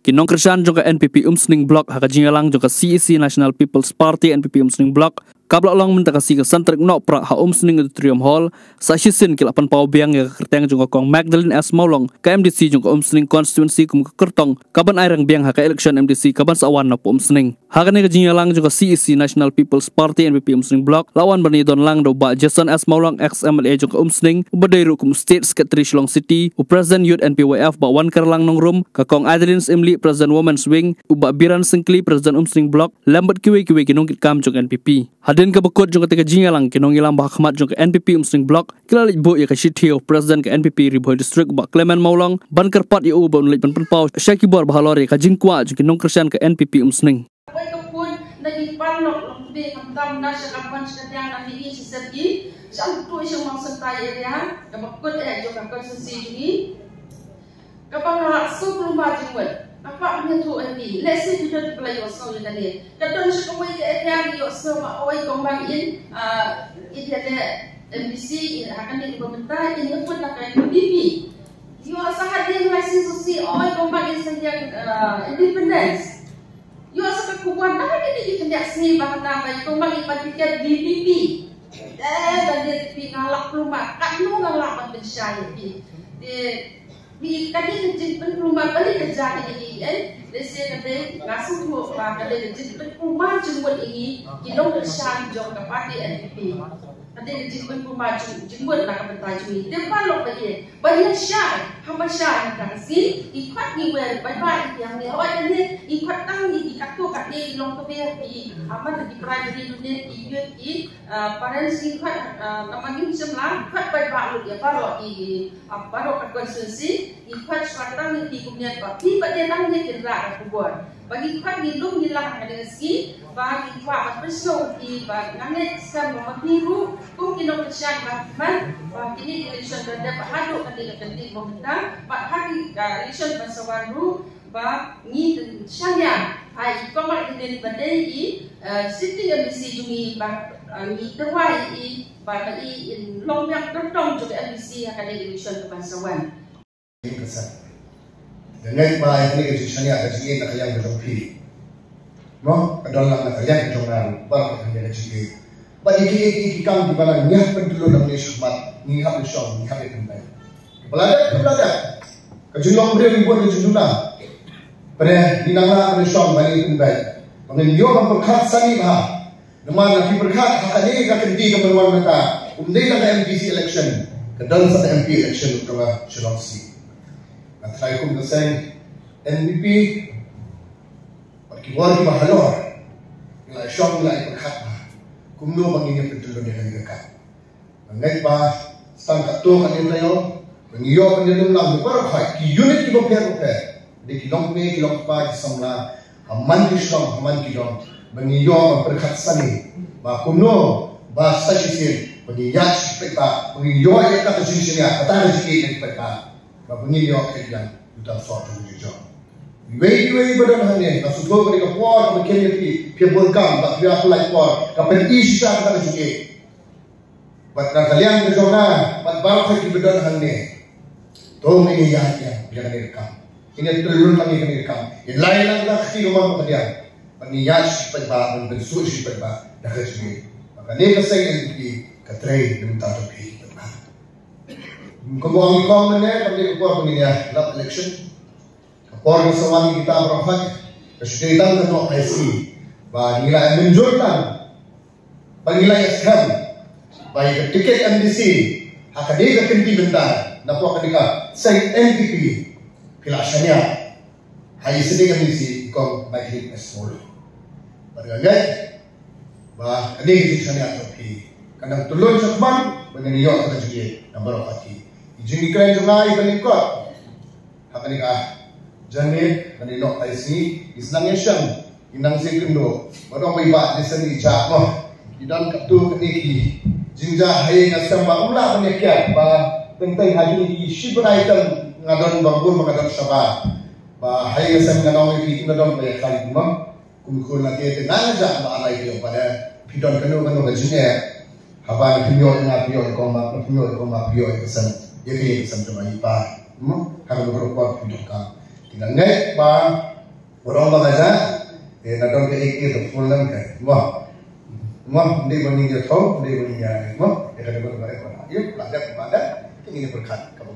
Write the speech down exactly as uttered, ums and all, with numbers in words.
Ki nongkyrshan jong ka N P P Umsning Block ha ka jingïalang jong ka C E C National People's Party N P P Umsning Block kaba la long mynta ka sngi ka san tarik Nohprah ha Umsning Auditorium Hall, sa shisien ki la pynpaw biang ïa ka kyrteng jong ka Kong Magdalene S Mawlong, ka M D C jong ka Umsning Constituency kum ka kyrtong kaban ai rang biang ha ka election M D C kaban sa wan napoh Umsning. Ha kane ka jingïalang jong ka C E C National People's Party N P P Umsning Block la wan ban ïadon lang da u Bah Jason S Mawlong, ex M L A jong ka Umsning, uba dei ruh kum u State Secretary Shillong City, u President Youth N P Y F Bah Wankarlang Nongrum, ka Kong Adeline Syiemlieh, President Women's Wing, u Bah Biran Syngkli, President Umsning Block, lem bad kiwei kiwei ki nongkitkam jong N P P. Hadien kaba kut jong katei ka jingïalang, ki nongïalam ba ha khmat jong ka N P P Umsning Block ki la leit buh ïa ka shithi ha u President ka N P P Ri Bhoi District Bah Clement Mawlong ban kyrpad ïa u ba un leit ban pynpaw sha ki bor ba halor ïa ka jingkwah jong ki nongkyrshan ka N P P Umsning. Kawei ka phone na ki paralok long kmie khamtam na sha Kamban sha Kadiang na Mihngi sha Sepngi sha Angtu sha Mawsyntai area kaba kut eh jong ka constituency jong ngi. Kaba nga la sngewpynlong ba jingmut. Nga kwah ban ïathuh ïa phi. Lehse phi don ba la ïohsngew ïa kane. Ka don sha kawei ka area ngi ïohsngew ba oi Kong Bang in, ah, in ïaleh M D C, in ha kane ka mynta in ïa put na ka U D P. Ïoh sa hadien lai sngi sngewsih oi Kong Bang in sa ïa, ah, independence. Ïoh sa ka khubor na kane ki kyndiah sngi ba hana ba ïa Kong Bang in ban tiket V P P. Eh, kane phi nga lah pynlong ba katno nga lah ban pynshai ïa phi. Te Phi kane ka jingpynkulmar kane ka jaka ïa ngi, eh. Lehse ka dei nga sngewthuh ba ka dei ka jingpynkulmar jingmut ïa ngi ki nongkyrshan jong ka party N P P. Ka dei ka jingpynkulmar jing, jingmut na ka bynta jong ngi. Te baroh ba ïeit ba ïa shai, haba shai ha ka sngi, ngi khot ngi wer bye bye ïa ngi, hooid ïa ngi, ngi khot tang ngi, ngi katto katne ngi long kmie, ngi amat ki primary unit, ngi youth, ngi Ah, parents ngi khot, ah, namar ngim shym la khot paidbah lut ïa baroh ki, ah, baroh ka constituency, ngi khot shuwa tang ïa ki kumne ba phi pat ïa nang ïa ki rah ka khubor. Ba ngi khot ngi lum ngi lang ha kane ka sngi, ba ngi kwah ban pynsngew ïa ki ba nga ngeit skhem ba ma phi ruh kum ki nongkyrshan ba man, ba kine ki election ban dep haduh kane ka kynti ba mynta, bad ha ki, ah, election ban sa wan ruh, ba ngi shaniah ha i Kong Magdalene ba dei i, eh, sitting M D C jong ngi ba, eh, ngi tyrwa i ba ka i in long biang kyrtong jong ka M D C ha kane ka election ka ban sa wan. Ka ngeit ba ïa kane ka jingshaniah ka jingïeit na ka liang ka jong phi. Mo, ka don lang na ka liang ka jong nga, ba ka jingïeit ka jingïeit. Bad ïa ki, ïa ki, ïa ki kam kiba la ngi hap ban tylli na ka shakhmat, ngi hap ban shong, ngi hap ban pynbeit. Ba la dep, ba la dep. Ka jinglong briew ngi bun ka jingduna. Pynbeit, ngi nang lah ban shong, ba ngi pynbeit. Ba ngin ïoh ban pyrkhat sani bha. Namar lada phi pyrkhat ha kane ka kynti kaba wan mynta, um dei tang ka M P C election, ka don sa ka M P election ka la shu long shi. Nga trai kum ka seng N P P, bad ki bor kiba halor, ngi la shong, ngi la pyrkhat bha kumno ba ngin ïa pyntyllun ïa kane ka kam. Nga ngeit ba tang katto katne taïew ba ngi ïoh ban ïalum lang baroh ki unit kiba pher bapher, dei ki longkmie, ki longkpa, ki samla, ha man ki shnong, ha man ki dong, ba ngi ïoh ban pyrkhat sani ba kumno ba sa shisien ba ngi ïaid shi paidbah, ba ngi ïoh ïa kata ka jingshaniah, kata ka jingïeit na ki paidbah. Ba ngi ïoh ka liang uta sort jong jong. Iwei iwei ba don hangne, nga sngewthuh ba dei ka por kaba kyrkieh, phi bun kam, ba phi ïa pynlait por, ka pyni shisha kata ka jingïeit. Bad na ka liang ka jong nga bad baroh ki ba don hangne, to ngin ïa ïa ïa kane ka kam. Ngin ïa tylli lang ïa kane ka kam. Ïa lai lang ka kti ka mon ka liang. Bad ngin ïa shi paidbah, ban pynsuh shi paidbah da ka jingïeit. Bad kane ka seng N P P ka trei na ka bynta jong phi paidbah. Kumba ong i Kong mynne, kam dei ka por ba ngin ïa lap election. Ka por ka sa wan kita baroh, ka shu dei tang ka nohphai sngi ba ngi la mynjur tang, ba ngi la ïa skhem ba ïa ka tiket M D C ha ka dei ka kynti bynta na ka dei ka seng N P P, phi la shaniah ha i sdang M D C i Kong Mike Lee Small. Bad nga ngeit ba kane ka jingshaniah jong phi kan nang tylli shakhmat ba ngin ïoh ka jingïeit na baroh party. I jingïakren jong nga i ban ïakot ha kane ka janmiet, kane nohphai sngi, i sdang ïashem, i nang sngewthuh kynduh. Ba dang bai ba di sdang i jah noh. I don katto katne ki jingjia, ha ïing ha sem ba um lah ban ïakiar, ba teng teng ha kine ki shi bnai tang nga don ba bun ba nga don shabar. Ba ha ïing ha sem nga nang ïa ki, nga don ba ïa khlaiñ kumno. Kum khun lade te nga nga jah ba alai ïa ba da phi don kano kano ka jingeh. Haba na phi ïoh ïa nga, phi ïoh ïa kong ba, na phi ïoh ïa kong ba, phi ïoh ïa ka sem. Ïa ka ïa ka sem jong i pa. Hmm? Haba na ka por phi don ka. Te nga ngeit ba Ba ong ba ka ja, eh, na dong ka ik, eh, to full nam ka. Mo. Mo, ndi ba ni ja tho, ndi ba ni ja, mo. Eh, ka ba ba, eh, ba. Yo, ba da, ba da. Ki ni pyrkhat, ka ba.